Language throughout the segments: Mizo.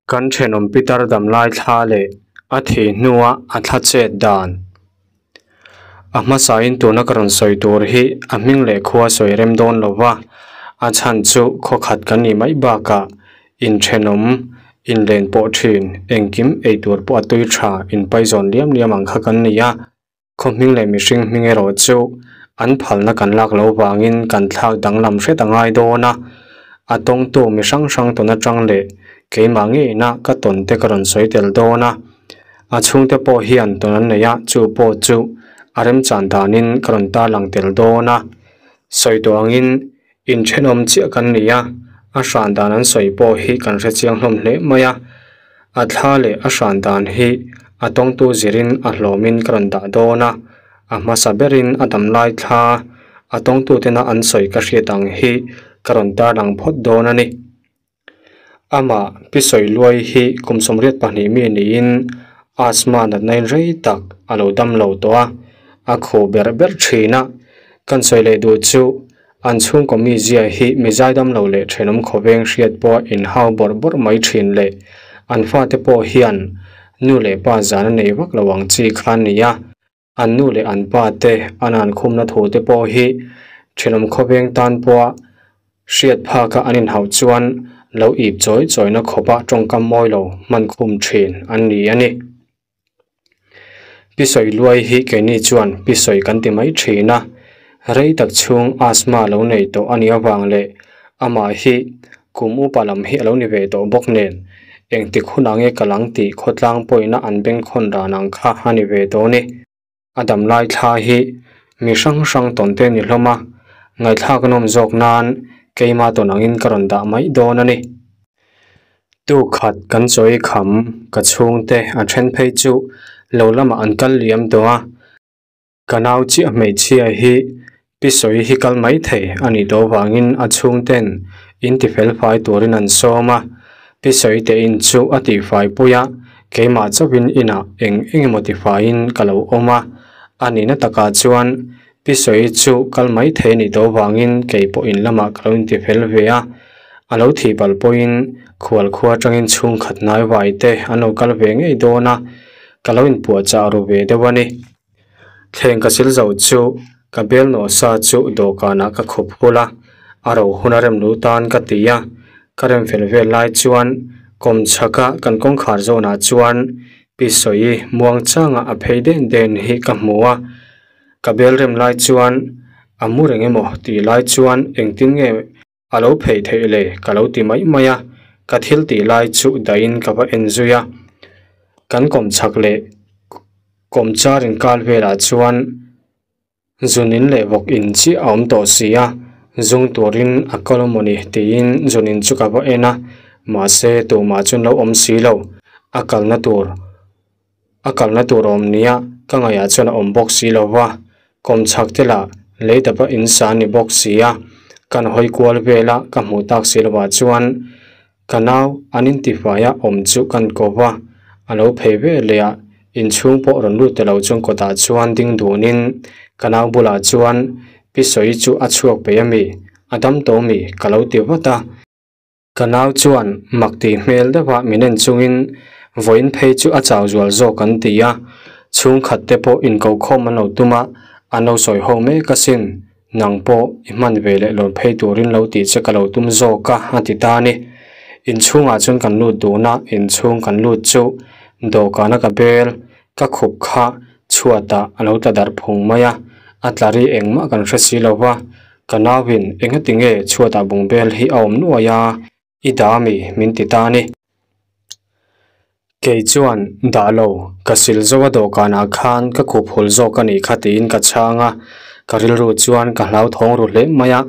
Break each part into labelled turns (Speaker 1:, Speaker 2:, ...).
Speaker 1: Kan thenawm pitar damlai thla leh a thih hnua a thla chet dan. A hmasain tuna ka rawn sawi tur hi a hming leh khua sawi rem dawn lo va, a chhan chu khawkhat kan nih mai bakah inthenawm, inlen pawh thin, engkim eitur pawh a tui tha inpaizawn liam liam ang kha kan ni a. Khaw hming leh mihring hming erawh chu an phalna kan lak loh vangin kan thlak danglam hret a ngai dawn a, a tawngtu mi hrang hrang tawn atang leh keimah ngeina ka tawn te ka rawn sawi tel dawn a, a chhungte pawh hian tawn an nei a, chu pawh chu a remchan danin ka rawn tarlang tel dawn a, sawi tawh angin inthenawm chiah kan ni a, a hran dan an sawi pawh hi kan hre chiang hlawm hle mai a, a thla leh a hran dan hi a tawngtu zirin a hlawmin ka rawn dah dawn a, a hmasa berin a dam lai thla a tawngtu tena an sawi ka hriat ang hi ka rawn tarlang phawt dawn a ni. Amah Pi Sawiluai hi kum 82 mi niin asthma natna in rei tak a lo dam lo tawh a, a khuh ber ber thin a, kan sawi leh duh chu An chhungkaw mizia hi mi zaidam lo leh thenawm khawveng hriat pawha inhau bawrh bawrh mai thin leh an fate pawh hian nu leh pa zan a nei vak lo ang chi kha a ni a, an nu leh an pa te an an khumna thu te pawh hi thenawm khawveng tan pawha hriat phaka an inhauh chuan lo ip chawi chawina khawpa tawngkam mawi lo hman khum thin an ni a ni. Pi Sawiluai hi keini chuan Pi Sawi kan ti mai thin a, rei tak chhung asthma lo nei tawh a nih avang leh amah hi kum upa lam hi a lo ni ve tawh bawk nen engtik hunah nge ka lang tih khawtlang pawhina an bengkhawn dan ang kha a ni ve tawh a ni. A damlai thla hi mi hrang hrang tawn te ni hlawm a, ngaihthlak a nawm zawk nan keima tawn angin ka rawn dah mai dawn a ni. Tu khat kan chawi kham ka chhungte a then phei chu lo lamah an kal liam tawh a, ka nau chiah hmeichhia hi Pi Sawi hi kal mai thei a nih tawh vangin a chhungten in ti fel fai turin an sawm a, Pi Sawi te in chu a tihfai pui a, keimah chauhin inah eng eng emaw tifaiin ka lo awm a, a nihna takah chuan Pi Sawi chu kal mai thei a nih tawh vangin kei pawh in lamah ka lo inti fel ve a, a lo thih palh pawhin khual khua atangin chhungkhat hnaivai te an lo kal ve ngei dawn a, ka lo inpuahchah ru ve deuh a ni. Thleng ka sil zo chu ka bel nawh sa chu dawhkanah ka khup hul a, a ro hun a rem lu tan ka ti a, ka rem fel vel lai chuan kawm chhaka kan kawngkhar zawnah chuan Pi Sawi muang changa a phei den den hi ka hmu a, ka bel rem lai chuan a mu reng emaw tih lai chuan engtin nge A lo phei theih le ka lo ti mai mai a, ka thil tih lai chu dahin ka va en zui a. Kan kawmchhak leh kawmchar inkal velah chuan zunin leh vawk in chiah a awm tawh si a, zung turin a kal awm mawni tiin zunin chu ka va en a, mahse tumah chuan lo awm si lo, a kalna tur A kalna tur awm nia ka ngaihah chuan a awm bawk si lo va, kawmchhak te lah lei dapa in sa a ni bawk si a, kan hawi kual vel a ka hmuh tak si lovah chuan ka nau an intifai a awm chu kan ko va, a lo phei ve leh a, inchhung pawh rawn lut ta lo chuan kawtah chuan ding dunin ka nau bulah chuan Pi Sawi chu a chhuak peih a mi, a dam tawh mi ka lo ti vat a. Ka nau chuan mak tih hmel deuha min en chungin vawiin phei chu a chau zual zawk an ti a, chhungkhat te pawh inkohkhawm an lo tum a, an lo sawi ho mek asin, nang pawh i hman ve leh lawm phei turin lo tih che ka lo tum zawk a, a ti ta a ni. Inchhungah chuan kan lut dun a, inchhung kan lut chu dawhkana ka bel ka khup kha chhuatah a lo tla darh phung mai a, a tla ri engmah kan hre si lo va, Ka nauin engati nge chhuatah bungbel hi a awm nuai a, i dah ami min ti ta a ni. Kei chuan dah lo, ka sil zo a dawhkanah khan ka khup hul zawk a nih kha tiin ka chhang a, ka rilru chuan ka hlauthawng ru hle mai a,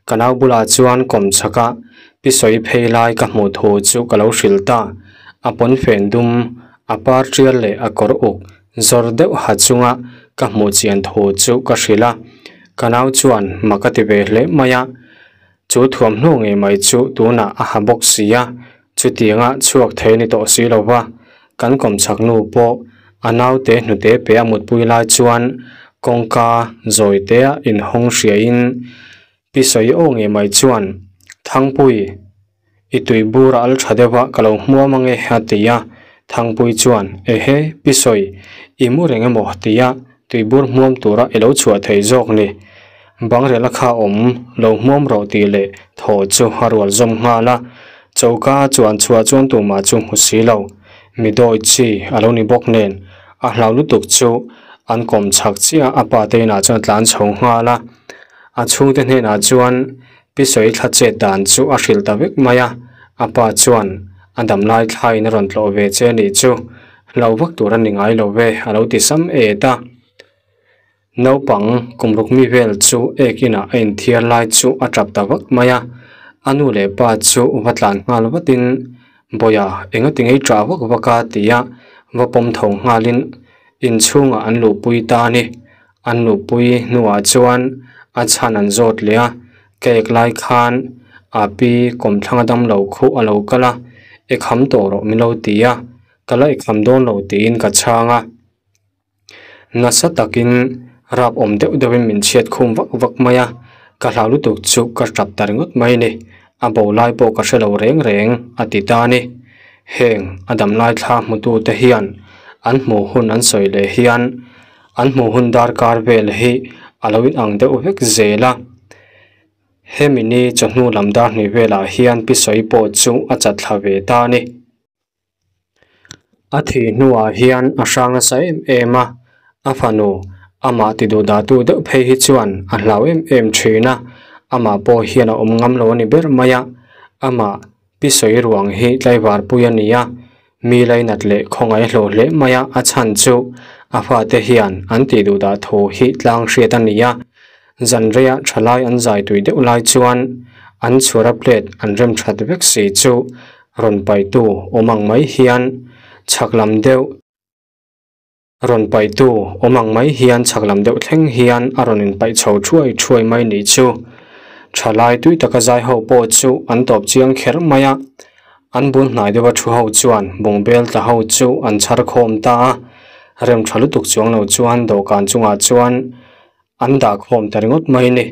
Speaker 1: ka nau bulah chuan kawm chhak a, pi sawi phei lai ka hmuh thu chu ka lo hrilh ta, a pawnfen dum, a par tial leh a kawr uk Zawr deuh ha chunga ka hmuh chian thu chu ka hrilh a, ka nau chuan mak a ti ve hle mai a, chu thuamhnaw ngei mai chu tunah a ha bawk si a, chutianga chhuak thei ni tawh si lo va, kan kawmchhak nu pawh a naute hnute pe a mutpui lai chuan kawngka zawitea inhawng hriain Pi Sawi aw ngei mai chuan Thangpui! I tuibur a al tha deuh a, ka lo hmuam ange a ti a. Thangpuii chuan, Ehe, Pi Sawi, i mu reng emaw? tia tuibur hmuam tura i lo chhuah thei zawk ni. Bangrela kha awm lo hmuam rawh tih leh thaw chu a rual zawm nghal a. Choka a chuan chhuah chuan tumah chu hmu si lo. Mi dawi chi a lo ni bawk nen a hlau lutuk chu an kawm chhak chiah a pa te inah chuan a tlan chho nghal a. A chhungte hnenah chuan Pi Sawi thla chet dan chu a hrilh ta vek mai a, a pa chuan a dam lai thlaiin a rawn tlawh ve che anih chu, hlau vak tur a ni ngai lo ve a lo ti sam et a. Naupang kum ruk mi vel chu ek inah a inthiar lai chu a tap ta vak mai a, a nu leh pa chu va tlan nghal vatin Bawiha engati ngei tah vak vak a ti a, va pawm tho nghalin inchhungah an luhpui ta a ni. An luhpui hnuah chuan a chhan an zawt leh a, ka ek lai khan a pi kawmthlanga damlo khuh a lo kal a, ekham tawh rawh min lo ti a, ka la ekham dawn lo tiin ka chhang a. Nasa takin rap awm deuh deuhin min chhiat khum vak vak mai a, ka hlau lutuk chu ka tap ta ringawt mai a ni. A bo lai pawh ka hre lo reng reng a ti ta a ni. Heng a dam lai thla hmutute hian an hmuh hun an sawi leh hian an hmuh hun darkar vel hi a lo inang deuh vek zel a. Hemi ni chawhnu lam dar hnih velah hian Pi Sawi pawh chu a chat thla ve ta a ni. A thih hnuah hian a hrang nasa em em a, a fanu amah ti duh dahtu deuh phei hi chuan a hlau em em thin a, amah pawh hian a awm ngam lo a ni ber mai a, amah Pi Sawi ruang hi tlaivar pui a ni a, mi lainat leh khawngaih hlawh hle mai a, a chhan chu a fate hian an tih duh dah thu hi tlang hriat a ni a, zanreia thalai an zai tui deuh lai chuan an chhuara plate an rem that vek si chu rawn paihtu awm ang mai hian chhak lam deuh rawn paihtu awm ang mai hian chhak lam deuh thleng hian a rawn inpaih chho thuai thuai mai nih chu. Thalai tui taka zai ho pawh chu an tawp chiang kher mai a, an bul hnai deuha thu ho chuan bungbel tla ho chu an chhar khawm ta a, rem tha lutuk chuang lo chuan dawhkan chungah chuan An dah khawm ta ringawt mai ni.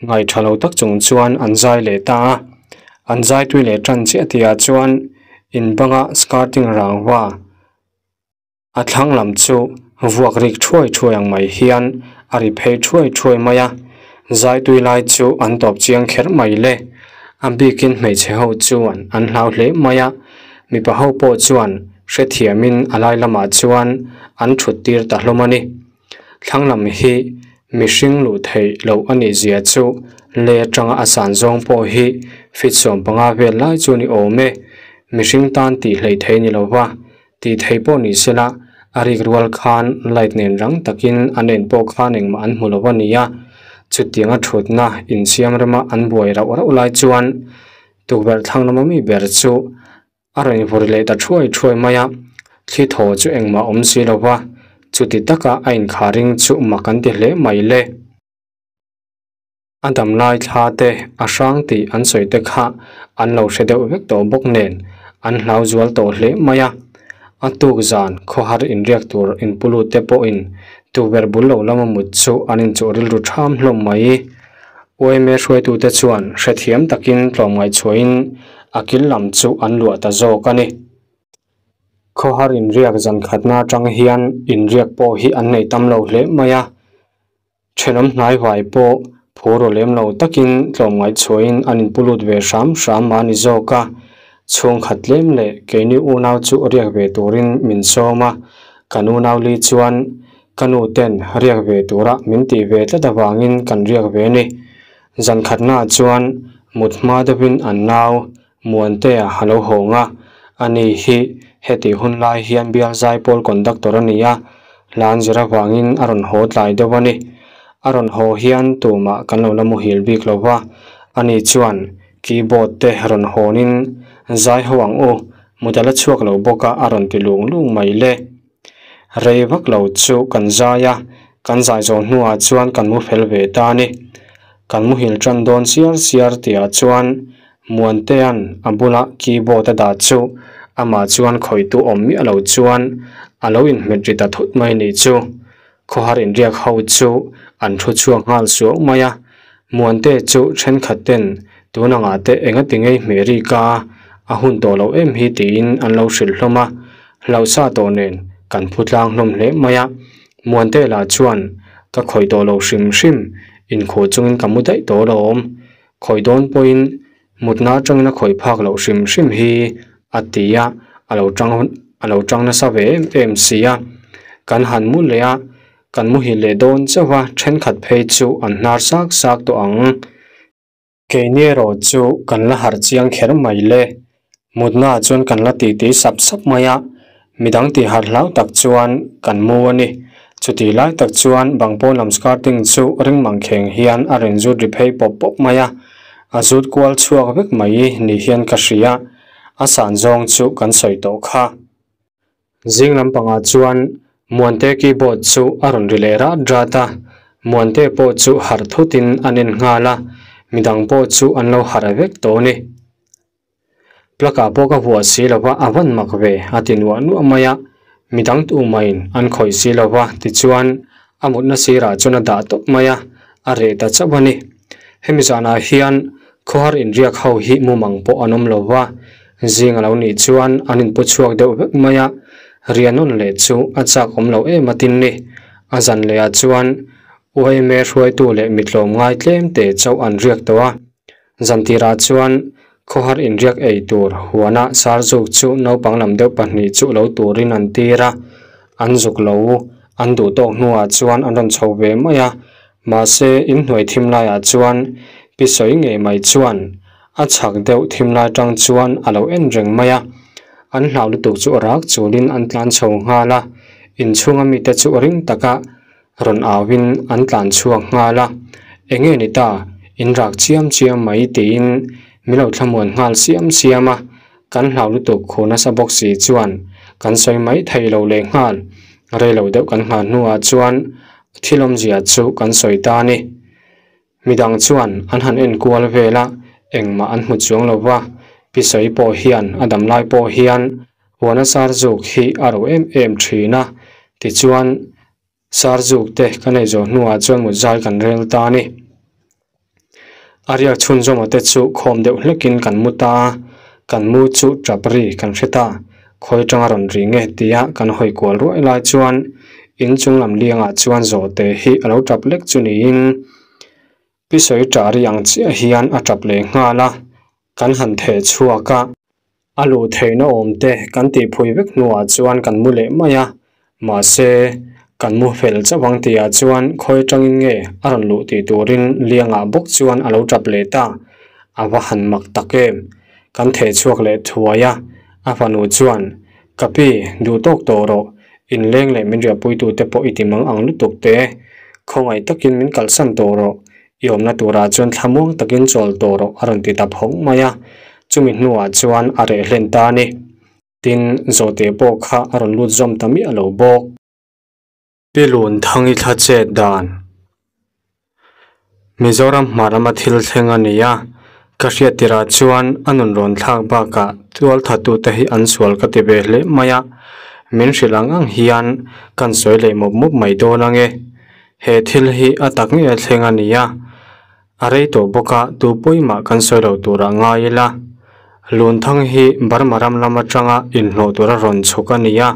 Speaker 1: Ngaih tha lo tak chung chuan an zai leh ta a. An zai tui leh tan chiah tihah chuan in banga skirting rangva a thlang lam chu vuak rik thuai thuai ang mai hian a ri phei thuai thuai mai a. Zai tui lai chu an tawp chiang kher mai le. A bikin hmeichhe ho chuan an hlau hle mai a. Mipa ho pawh chuan hrethiamin a lai lamah chuan an thut tir ta hlawm a ni. Thlang lam hi mihring luh theih loh a nih zia chu lei atanga a san zawng pawh hi feet 15 vel lai chu ni awm e. Mihring tan tih hleih thei ni lova, tih theih pawh ni sela a rik rual khan light nen rang takin an en pawh khan engmah an hmu lo a ni a. Chutianga thutna insiam rema an buai rauh rauh lai chuan tukverh thlang lama mi ber chu A rawn vur leh ta thuai thuai mai a, thli thaw chu engmah awm si lo va, chuti taka a inkhah ring chu mak an ti hle mai le. A dam lai thla te, a hrang tih an sawi te kha an lo hre deuh vek tawh bawk nen an hlau zual tawh hle mai a. A tuk zan khawhar inriak tur inpulut te pawhin tukverh bul lo lama mut chu an inchuh rilru ṭham hlawm mai. Uaime hruaitute chuan hrethiam takin tlawmngaih chhuahin a kil lam chu an luah ta zawk a ni. Khawhar inriak zan khatna atang hian inriak pawh hi an nei tam lo hle mai a, thenawm hnaihuai pawh phur aw lem lo takin tlawmngaih chhuahin an inpu lut ve hram hram a ni zawk a. Chhungkhat tlem leh keini unau chu riak ve turin min sawm a, kan unau li chuan Ka nu ten riak ve tura min tih ve tlat avangin kan riak ve a ni. Zan khatnaah chuan mut hma deuhin an nau Muantea a lo hawng a, ani hi hetih hun lai hian bial zaipawl conductor a ni a, hlan zir avangin a rawn haw tlai deuh a ni. A rawn haw hian tumah kan lo la muhil bik lo va, ani chuan keyboard te rawn hawnin zai ho ang u, mut a la chhuak lo bawk a a rawn ti lung lung mai le. Rei vak lo chu kan zai a, kan zai zawh hnuah chuan kan mu fel ve ta a ni. Kan muhil tan dawn siar siar tihah chuan Muantea'n a bula keyboard a dah chu amah chuan khawihtu awm miah lo chuan a lo inhmet ri ta thut mai nih chu. Khawhar inriak ho chu an thu chhuak nghal suau mai a, Muante chu thenkhat ten tun angah te engati ngei hmeh rik a? A hun tawh loh em hi tiin an lo hrilh hlawm a, hlauhsa tawh nen kan phu tlang hlawm hle mai a. Muante lah chuan ka khawih tawh lo hrim hrim, inkhuh chungin ka mu daih tawh alawm. Khawih dawn pawhin mutna atangin a khawih phak loh hrim hrim hi a ti a, a lo tang a lo tang nasa ve em em si a. Kan han mu leh a, kan muhil leh dawn chauh a, thenkhat phei chu an hnar sak sak tawh ang. Keini erawh chu kan la harh chiang kher mai le. Mutna ah chuan kan la titi sap sap mai a, midang tih harh hlau tak chuan kan mu a ni. Chutih lai tak chuan bang pawn lam skirting chu ring mang kheng hian a rawn zut ri phei pawp pawp mai a, a zut kual chhuak vek mai ni hian ka hria. A san zawng chu kan sawi tawh kha. Zing lampangah chuan Muante keyboard chu a rawn ri leh rat rat a, Muante pawh chu harh thutin an en nghal a, midang pawh chu an lo harh vek tawh a ni. Plug ah pawh ka vuah si lo va, a van mak ve a ti nuah nuah mai a, midang tumah-in an khawih si lo va, tichuan a mutna sirah chuan a dah tawp mai a, a reh ta chauh a ni. Hemi zanah hian Khawhar inriak ho hi mumang pawh an awm lo va, zing a lo nih chuan an inpu chhuak deuh vek mai a, riahnawn leh chu a chak awm lo em a tin ni. A zan leh ah chuan UAMA hruaitu leh mitlawm ngai tlem te chauh an riak tawh a, zan tirah chuan khawhar inriak ei tur huana sarzuk chu naupang lam deuh pahnih chu lo turin an tir a, an zuk lo an duh tawk hnuah chuan an rawn chho ve mai a, Mahse, inhnuai thim laiah chuan pi sawi ngei mai chuan a chhak deuh thim lai tang chuan a lo en reng mai a. An hlau lutuk chu rak chulin an tlan chho nghal a, inchhunga mite chu ring taka rawn auin an tlan chhuak nghal a. Enge ni ta, in rak chiam chiam mai tiin min lo thlamuan nghal siam siam a. Kan hlau lutuk khu nasa bawk si chuan kan sawi mai thei lo leh nghal. Rei lo deuh kan nghah hnuah chuan Thil awmzia chu kan sawi ta a ni. Midang chuan an han en kual vel a, engmah an hmu chuang lo va, Pi Sawi pawh hian a dam lai pawh hian huana sarzuk hi a ro em em thin a, tichuan sarzuk te kan ei zawh hnuah chuan mutzai kan rel ta a ni. A riak chhunzawma te chu khawm deuh hlekin kan mu ta a, kan mu chu tap ri kan hre ta. Khawi atanga rawn ri nge tia kan hawi kual ruai lai chuan inchung lam liangah chuan zawhte hi a lo tap lek chu niin Pi Sawi tah ri ang chiah hian a tap leh nghal a, kan han theh chhuak a. A luh theihna awm te kan tihphui vek hnuah chuan kan mu leh mai a, mahse kan mu fel chauh ang tihah chuan khawi atangin nge a rawn luh tih turin Liangah bawk chuan a lo tap leh ta, a va han mak tak em! Kan theh chhuak leh thuai a, a fanu chuan, Ka pi, duh tawk tawh rawh, inleng leh min riahpuitute pawh i ti mang ang lutuk te, khawngaih takin min kalsan tawh rawh, I awmna turah chuan thlamuang takin chawl tawh rawh a rawn ti ta phawng mai a, chumi hnuah chuan a reh hlen ta a ni. Tin, Zawhte pawh kha a rawn lut zawm ta miah lo bawk. Pi Lunthangi thla chet dan Mizoram hma lama thil thleng a ni a, ka hriat tirah chuan a nun rawn thlak bakah tualthatute hi an sual ka ti ve hle mai a, min hrilh ang ang hian kan sawi leh mawp mawp mai dawn ang e. He thil hi a tak ngei a thleng a ni a, a rei tawh bawk a, tu pawimah kan sawi lo turah ngai ila. Lunthang hi Burma ram lam atanga inhlawh tura rawn chhuk a ni a,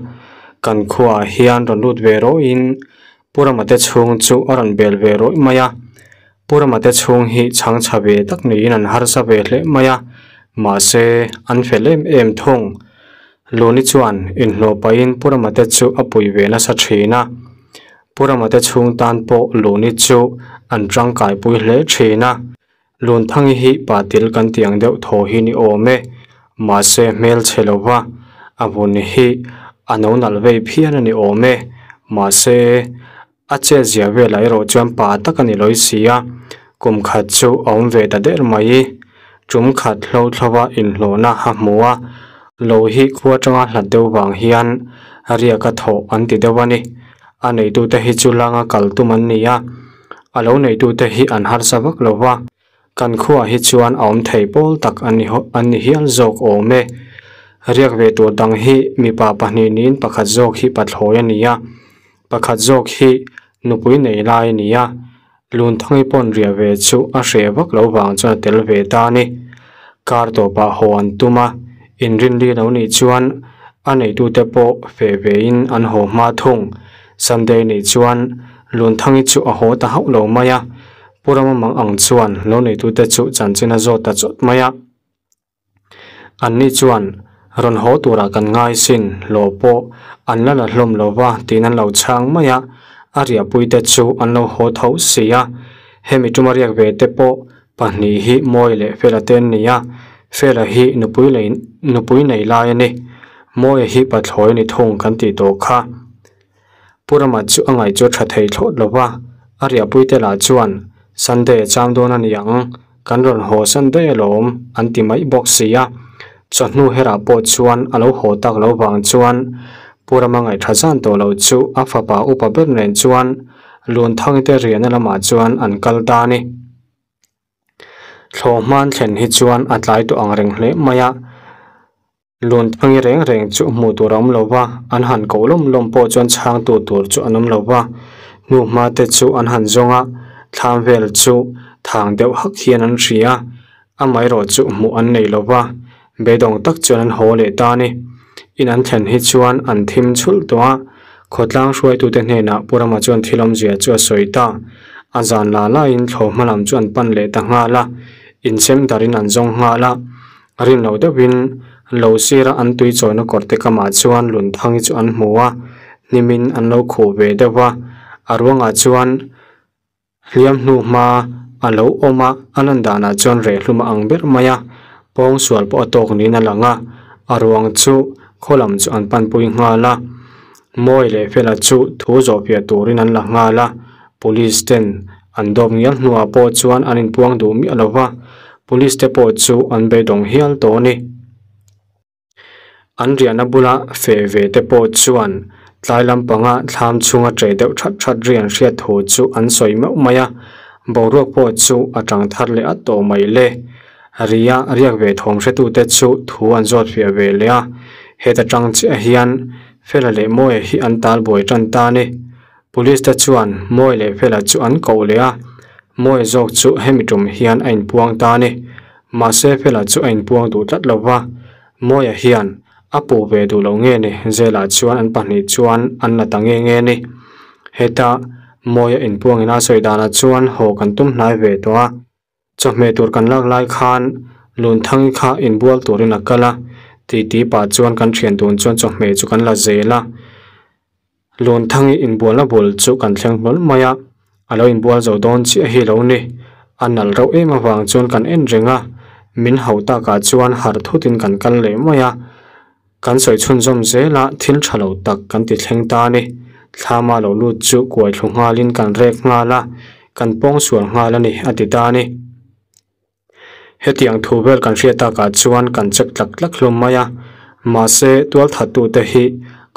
Speaker 1: kan khuaah hian rawn lut ve rawhin Pu Ramate chhung chu a rawn bel ve rawih mai a. Pu Ramate chhung hi chhangchha ve tak niin an harsa ve hle mai a, mahse an fel em em thung. Luni chuan inhlawh pahin Pu Ramate chu a pui ve nasa thin a. Pu Ramate chhung tan pawh Luni chu an tangkai pui hle thin a, Lunthangi hi patil kan tih ang deuh thaw hi ni awm e, mahse hmelchhe lo va, a vun hi a no nalh vei phian a ni awm e, mahse a chet zia velah erawh chuan pa tak a ni lawi si a, kum khat chu a awm ve ta der mai. Tum khat hlo thlova inhlawhna a hmu a, lo hi khua atanga hlat deuh vang hian riak a thawh an ti deuh a ni. A neitute hi chu langa kal tum an ni a, a lo neitute hi an harsa vak lo va, kan khuaah hi chuan a awm thei pawl tak an ni an ni hial zawk awm e. Riak ve tur dang hi mipa pahnih niin pakhat zawk hi pathlawi a ni a, pakhat zawk hi nupui nei lai a ni a, Lunthangi pawn riah ve chu a hreh vak lo vang chuan a tel ve ta a ni. Kar tawpah haw an tum a, Inrinli lo nih chuan a neitute pawh feh vein an haw hma thung. Sunday nih chuan Lunthangi chu a haw ta hauh lo mai a, Pu Rama mang ang chuan lo neitute chu chanchin a zawt ta chawt mai a. Anni chuan, Rawn haw turah kan ngai sin, hlawh pawh an la la hlawm lo va tiin an lo chhang mai a, a riahpuite chu an lo haw tho si a. Hemi tuma riak ve te pawh pahnih hi Mawi leh Fela te an ni a, Fela hi nupui lei nupui nei lai a ni. Mawia hi pathlawi a ni thung kan tih tawh kha. Pu Rama chu a ngaih chu a tha thei thlawt lo va, a riahpuite lah chuan, Sunday a cham dawn a ni ang, kan rawn haw Sunday alawm, an ti mai bawk si a. Chawhnu herah pawh chuan a lo haw tak lo vang chuan Pu Rama ngaih tha zan tawh lo chu a fapa upa ber nen chuan Lunthangi te riahna lamah chuan an kal ta a ni. Thlawh hman thlen hi chuan a tlai tawh ang reng hle mai a. Lunthangi reng reng chu hmuh tur a awm lo va, an han koh lawm lawm pawh chuan chhangtu tur chu an awm lo va. Hnuhma te chu an han zawng a, thlam vel chu thang deuh hak hian an hria a, amaherawh chu hmuh an nei lo va, beidawng tak chuan an haw leh ta a ni. In an thlen hi chuan an thim chhulh tawh a, khawtlang hruaitute hnenah Pu Rama chuan thil awmzia chu a sawi ta. A zan la laiin thlawhma lam chu an pan leh ta nghal a, insem darin an zawng nghal a. A rin loh deuhin lo sira an tui chawina kawr te kamah chuan Lunthangi chu an hmu a, hnimin an lo khuh ve deuh va. A ruangah chuan hliam hnu hma a lo awm a, a lan danah chuan rehhlum a ang ber mai a, pawng sual pawh a tawk niin a lang a. A ruang chu khaw lam chu an panpui nghal a, Mawi leh Fela chu thu zawhfiah turin an la nghal a, Police ten an dawp ngial hnuah pawh chuan an inpuang duh miah lo va, Police te pawh chu an beidawng hial tawh a ni. An riahna bula feh ve te pawh chuan tlai lampanga thlam chhunga ṭeh deuh that that ri an hriat thu chu an sawi meuh mai a, boruak pawh chu a ṭang thar leh at tawh mai le. Ria riak ve thawm hretute chu thu an zawt fiah ve leh a, heta ṭang chiah hian Fela leh Mawia hi an tal buai ṭan ta a ni. Police te chuan Mawi leh Fela chu an koh leh a, Mawi zawk chu hemi tum hian a inpuang ta a ni. Mahse Fela chu a inpuang duh tlat lo va, Mawia hian a puh ve duh lo nge ni Zelah chuan an pahnih chuan an la ta nge nge a ni. Heta Mawia inpuangin a sawi danah chuan haw kan tum hnai ve tawh a, Chawhmeh tur kan lak lai khan Lunthangi kha inbual turin a kal a, titi pah chuan kan thian dun chuan chawhmeh chu kan la zel a. Lunthangi inbualna bul chu kan thleng hlawl mai a, a lo inbual zo dawn chiah hi lo ni. A nalh reuh em avang chuan kan en reng a, min hauh takah chuan harh thutin kan kal leh mai a. Kan sawi chhunzawm zel a, thil tha lo tak kan ti thleng ta a ni. Thlama lo lut chu kuai thlu nghalin kan rek nghal a, kan pawng sual nghal a ni, a ti ta a ni. Hetiang thu vel kan hriat takah chuan kan check tlak tlak hlawm mai a, mahse tualthattute hi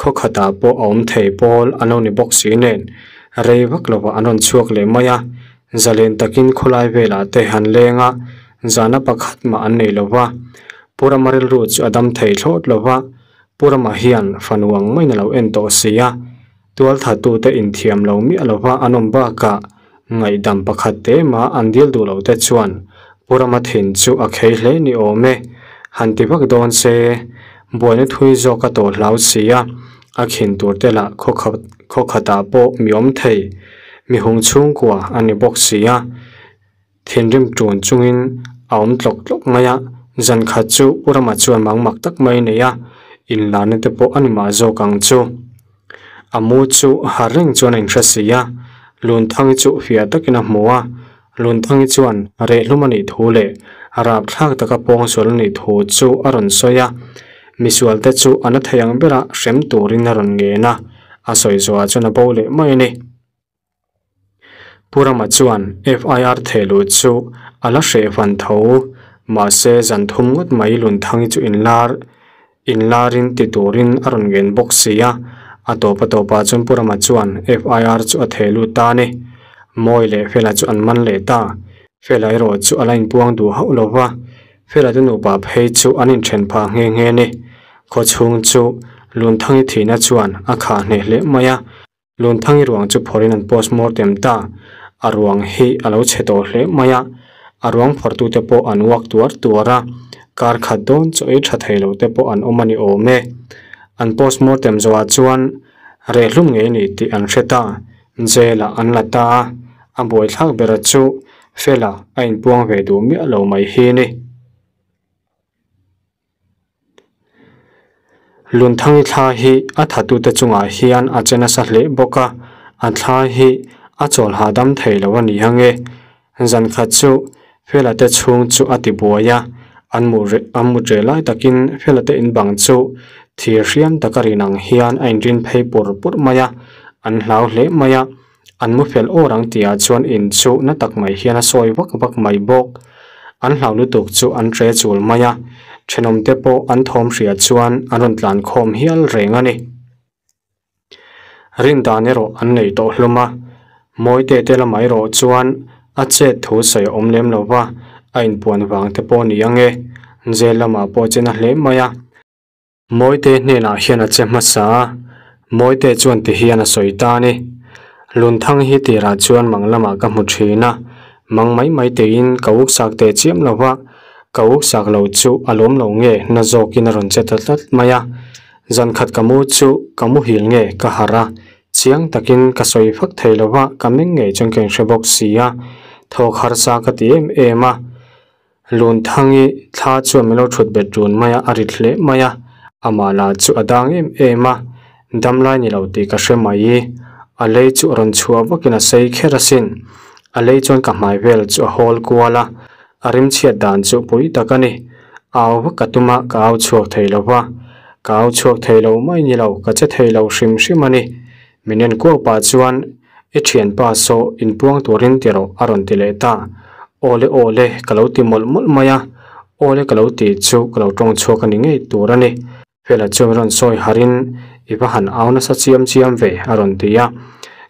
Speaker 1: khaw khatah pawh a awm thei pawl an lo ni bawk si nen, rei vak lovah an rawn chhuak leh mai a, zalen takin khawlai velah te han leng a, zahna pakhat mah an nei lo va. Pu Rama rilru chu a dam thei thlawt lo va, Pu Rama hian fanu ang maiin a lo en tawh si a, tualthattute inthiam lo miah lo va an awm bakah ngaihdam pakhat te mah an dil duh lo te chuan Pu Rama thin chu a khei hle ni awm e. Han ti vak dawn se, buaina thui zawk a tawh hlau si a, a khin tur te lah khaw khatah pawh mi awm thei, mi hung chhungkua a ni bawk si a. Thinrim ṭun chungin a awm tlawk tlawk mai a, zan khat chu U Rama chuan mang mak tak mai a nei a, inlarna te pawh a ni mah zawk ang chu. A mu chu har reng chuan a inhre si a, Lunthangi chu fiah takin a hmu a, Lunthangi chuan rehlum a nih thu leh rapthlak taka pawngsual a nih thu chu a rawn sawi a, misualte chu a na thei ang bera hrem turin a rawn ngen a, a sawi zawhah chuan a bo leh mai a ni. Pu Rama chuan FIR thehluh chu a la hreh van tho, mahse zan thum ngawt mai Lunthangi chu inlar inlarin ti turin a rawn ngen bawk si a, a tawp a tawpah chuan Pu Rama chuan FIR chu a thehlut ta a ni. Mawi leh Fela chu an man leh ta. Fela erawh chu a la inpuang duh hauh lo va, Fela te nupa phei chu an inthen phah nghe nghe a ni. Khawchhung chu Lunthangi thihna chuan a khah hneh hle mai a. Lunthangi ruang chu phawrhin an post mortem ta. A ruang hi a lo chhe tawh hle mai a, a ruang phawrhtute pawh an uak tuar tuar a. Kar khat dawn chaw ei tha thei lo te pawh an awm a ni awm e. An postmortem zawhah chuan reh hlum ngei a ni tih an hre ta. Jail ah an la ta a, a buaithlak bera chu Fela a inpuang ve duh miah lo mai hi ni. Lunthangi thla hi a thatute chungah hian a che nasa hle bawk a, a thla hi a chawl hahdam thei lo a ni ang e. Zan khat chu Fela te chhung chu a ti buai a, an mu an mut reh lai takin Fela te in bang chu thir hriam taka rin ang hian a inrin phei pur pur mai a, an hlau hle mai a, an mu fel awr ang tihah chuan in chu na tak mai hian a sawi vak vak mai bawk. An hlau lutuk chu an ṭe chul mai a, ṭhenawmte pawh an thawm hria chuan an rawn tlan khawm hial reng a ni. Rin dan erawh an nei tawh hlum a, Mawite te lamah erawh chuan a chet thu sawi a awm lem lo va, a inpuan vang te pawh a ni ang e. Jail lamah pawh chen a hle mai a. Mawite hnenah hian a che hmasa a, Mawite chuan ti hian a sawi ta a ni. Lunthang hi tirah chuan mang lamah ka hmu thin a, mang mai mai teiin ka uksak teh chiam lo va, ka uksak lo chu a lawm lo nge na zawkin a rawn che ta tlat mai a. Zan khat ka mu chu ka muhil nge ka harh a, chiang takin ka sawi fak thei lo va, ka meng ngei chuan ka inhre bawk si a, thawk harsa ka ti em em a. Lunthangi thla chuan min lo thut bet run mai a, a rit hle mai a, amah lah chu a dang em em a, damlai ni lo tih ka hre mai. A lei chu a rawn chhuah vakin a sei kher asin, a lei chuan ka hmai vel chu a hawl kual a, A rimchhiat dan chu pui tak a ni. Au vak ka tum a, ka au chhuak thei lo va. Ka au chhuak thei lo mai ni lo, ka che thei lo hrim hrim a ni. Min en kuau pah chuan, I thianpa saw inpuang turin ti rawh a rawn ti leh ta. Awle awle ka lo ti mawlh mawlh mai a, awle ka lo ti chu ka lo tawng chhuak a ni ngei tur a ni. Fela chuan rawn sawi harin, I va han au nasa chiam chiam ve, a rawn ti a.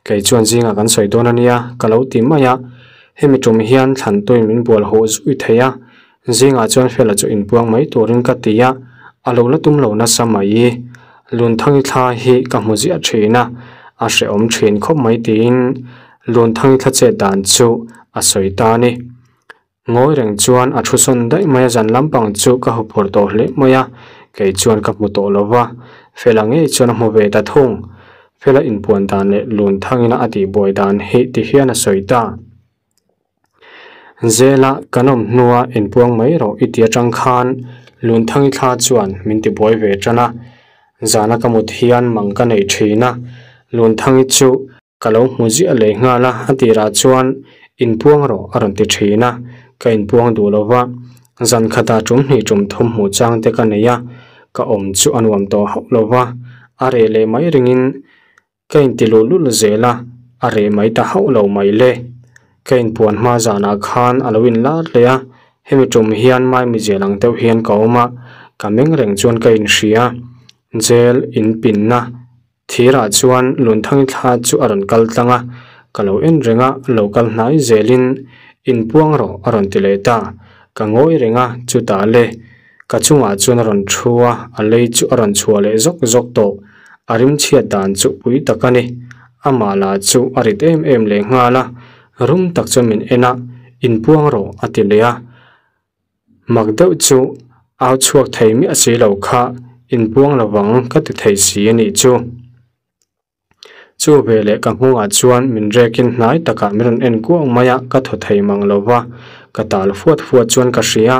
Speaker 1: Kei chuan zingah kan sawi dawn a nia, ka lo ti mai a. Hemi tum hian thlantuin min bual huh zui thei a. Zingah chuan Fela chu inpuang mai turin ka ti a, a lo la tum lo nasa mai. Lunthangi thla hi ka hmu ziah thin a, a hrehawm thin khawp mai tiin Lunthangi thla chet dan chu a sawi ta a ni. Ngawi reng chuan a thu sawn daih mai a, zan lampang chu ka hu phur tawh hle mai a, kei chuan ka hmu tawh lo va, Fela ngei chuan a hmu ve ta thung. Fela inpuan dan leh lun thangina a tihbuai dan hi ti hian a sawi ta. Zela kan awm hnua inpuang mai rawh i ti atang khan lun thangi thla chuan min tibuai ve tan a, zana ka mut hian mang ka nei thin a, lun thangi chu Ka lo hmu ziah leh nghal a, a tirah chuan inpuang rawh a rawn ti thin a, ka inpuang duh lo va, zan khatah tum hnih tum thum hmuh chang te ka nei a, ka awm chu a nuam tawh hauh lo va, a reh leh mai ringin ka inti luh lul zel a, a reh mai ta hauh lo mai le. Ka inpuan hma zanah khan a lo inlar leh a, hemi tum hian maimi zel ang deuh hian ka awm a, ka meng reng chuan ka inhria, jail inpinna Thirah chuan Lunthangi thla chu a rawn kal tlang a, ka lo en reng a, lo kal hnai zelin, Inpuang rawh a rawn ti leh ta. Ka ngawi reng a, chutah le, ka chungah chuan a rawn thu a, a lei chu a rawn chhuah leh zawk zawk tawh. A rimchhiat dan chu pui tak a ni. Amah lah chu a rit em em leh nghal a, rum tak chuan min en a, Inpuang rawh a ti leh a. Mak deuh chu au chhuak thei miah si lo kha inpuang lovang ka ti thei si a nih chu. Chu veleh ka nghawngah chuan min rekin hnai takah min rawn en kuang mai a, ka thaw thei mang lo va, ka tal fuat fuat chuan ka hria.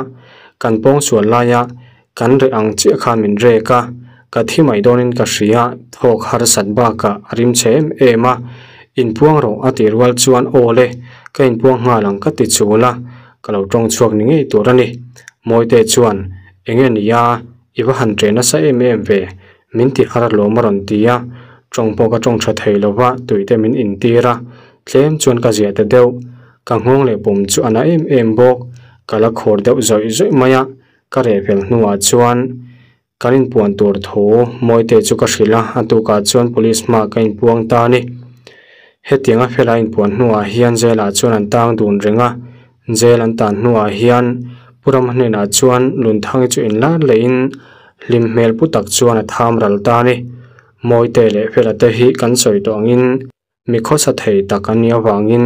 Speaker 1: Kan pawngsual laia kan reh ang chiah khan min rek a, ka thi mai dawnin ka hria, thawk harsat bakah a rim chhe em em a. Inpuang rawh a tih rual chuan aw le, ka inpuang nghal ang ka ti chul a, Ka lo tawng chhuak ni ngei tur a ni. Mawite chuan, Enge nia, i va han ṭeh nasa em em ve, min ti har alawm a rawn ti a. Tawng pawh ka tawng ṭha thei lo va, tuite min intir a. Tlem chuan ka ziah ta deuh. Ka nghawng leh pum chu a na em em bawk. Ka la khur deuh zawih zawih mai a, ka reh fel hnuah chuan kan inpuan tur thu Mawite chu ka hrilh a, a tukah chuan police hmaah ka inpuang ta a ni. Hetianga fela inpuan hnuah hian jail-ah chuan an tang dun reng a, jail an tan hnuah hian Pu Rama hnenah chuan Lunthangi chu inlar lehin hlim hmel pu tak chuan a tham ral ta a ni. Mawite leh Fela te hi kan sawi tawh angin Mi khawsa thei tak an nih avangin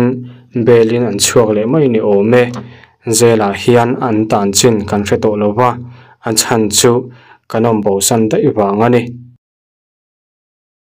Speaker 1: bail-in an chhuak leh mai ni awm e. Jail-ah hian an tan chin kan hre tawh lo va. A chhan chu kan awm bosan daih vang a ni.